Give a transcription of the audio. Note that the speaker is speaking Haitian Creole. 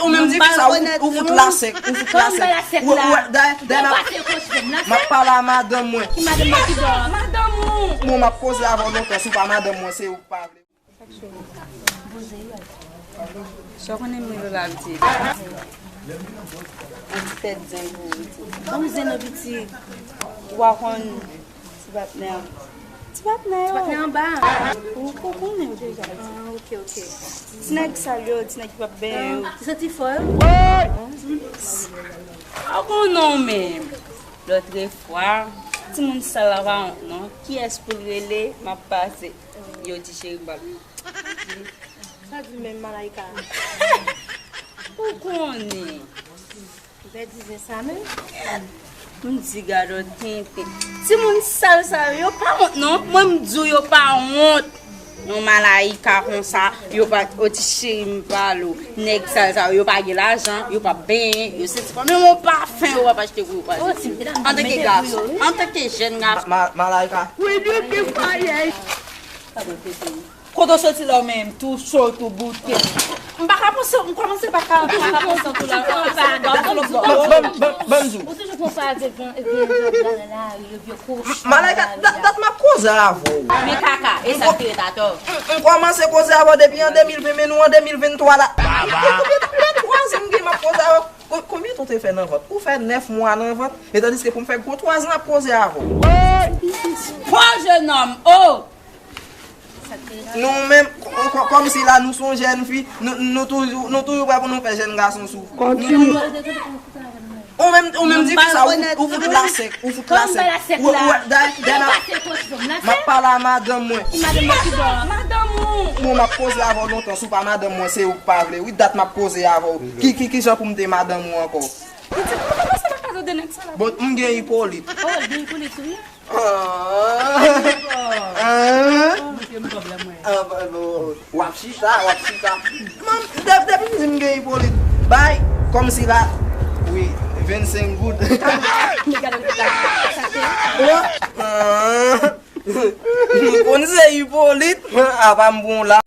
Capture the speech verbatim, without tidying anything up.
Ou menm di sa, ou fout, ou fout lasèk, ou fout lasèk. Ou, ou, dayè, dayè, m ap pale a madanm mwen. Ki madanm mwen ki dò? Madanm ou. Bon, m ap koze avè w lontan, si w pa madanm mwen, se ou k pa vle. Sa w konnen mwen Lola piti. Yon ti tèt zen pou ou piti. Ban m zen non piti. Ou pa konn ti patnè. Ti patnè yo. Ti patnè anba. Ou, ou konnen yo deja. Ah, ok, ok. Ti nèg sal yo, ti nèg ki p ap benyen yo. Ti santi fò yo. Ou konnen w menm. Lòtrefwa, timoun sal la pa wont non. Kiyès pou l rele, m ap pase. Yo di cheri m pa. Sa di menm Malaika. Ou konnen. Ou pèdi zen sa menm? M di gad yon tenten. Timoun sal sa yo, yo pa wont non. Mwen m di w yo pa wont. Yon Malaika konsa, yo pa, o ti cheri m pale w. Nèg sal sa yo, yo pa gen lajan, yo p ap benyen, yo se ti pa menm yon pafen yo p ap achte pou yo pase. Antanke gason, antanke jèn gason. Ma, ma, Malaika. Wi, Dieu que fire. Kote w soti la w menm, tou cho, tou boute. M pa ka panse, m kòmanse pa ka, pa ka panse antou la. Ban, ban, ban, ban m di w. Ou toujou pran fwa avèk vyen, vyen jòb la nan lari, yo vye kochon. Malaika, dat, dat m ap koze avè w. Men kaka, e sa k te ret atò? M, m kòmanse koze avè w depi an de mil ven, men nou an de mil venntwa la. Baba. Konbyen, konbyen twa zan m gen m ap koze avè w? Kon-, konbyen tan w te fè nan vant? Ou fè nèf mwa nan vant, e tandiske pou m fè gwo twa zan ap koze avè w. Fò jenòm, o! Nou menm, kò-, kò-, kòmsi la nou se yon jèn fi, nou, nou toujou, nou toujou prè pou nou fè jèn gason soufri. Kontinye. Ou menm, ou menm di sa, ou, ou fout lasèk, ou fout lasèk. Ou, ou, dayè, dayè, m ap pale a madanm mwen. Ki madanm mwen ki dò? Madanm ou. Bon, m ap koze avè w lontan, si w pa madanm mwen, se ou k pa vle. Wi, dat m ap koze avè w. Ki, ki, ki jan pou m te madanm ou ankò? Pitit, ou pa pase nan kado de nèg sa la. Bon, m gen Ipolit. Oh, l gen Ipolit, wi. Ah. Ah. Ah, ba, ba, w ap chita, w ap chita. Manm, de-, depi m di m gen Ipolit, bay, kòmsi la, wi, vennsenk goud. Wa-, ah. M konn se Ipolit, apa m pran w la.